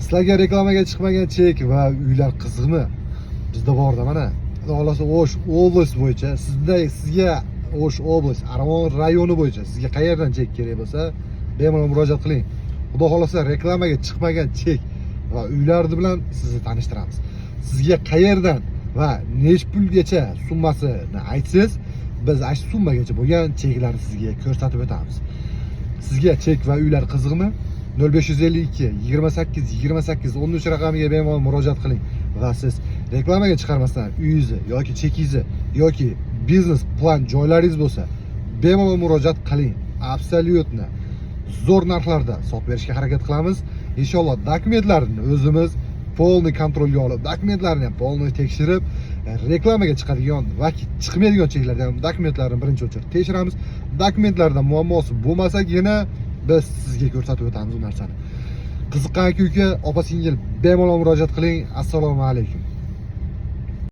Sizlarga reklamaga chiqmagan chek va uylar qiziqmi? Bizda borda mana. Xudo xohlasa, O'sh область bo'yicha sizga O'sh область, Armon rayoni bo'yicha sizga qayerdan chek kerak bo'lsa, bemalol murojaat qiling. Xudo xohlasa, reklamaga chiqmagan chek va uylarni bilan sizni tanishtiramiz. Sizga qayerdan va nech pulgacha summasini aytsangiz, biz ana shu summagacha bo'lgan cheklarni sizga ko'rsatib o'tamiz. Sizga chek va uylar qiziqmi? 0552 28 28 13 raqamiga bemalol murojaat qiling va siz reklamaga chiqarmasdan uyingizni yoki chekingizni yoki biznes plan joylaringiz bo'lsa, bemalol murojaat qiling. Абсолютно zo'r narxlarda sotib berishga harakat qilamiz. Inshaalloh, dokumentlarni o'zimiz полный контроль ga olib, dokumentlarni ham полный tekshirib, reklamaga chiqadigan va chiqmaydigan cheklarni ham dokumentlarni birinchi очередь tekshiramiz. Dokumentlarda muammosi bo'lmasagina biz sizga ko'rsatib o'tamiz u narsani. Qiziqqan aka uka, opa singil bemalol murojaat qiling. Assalomu alaykum.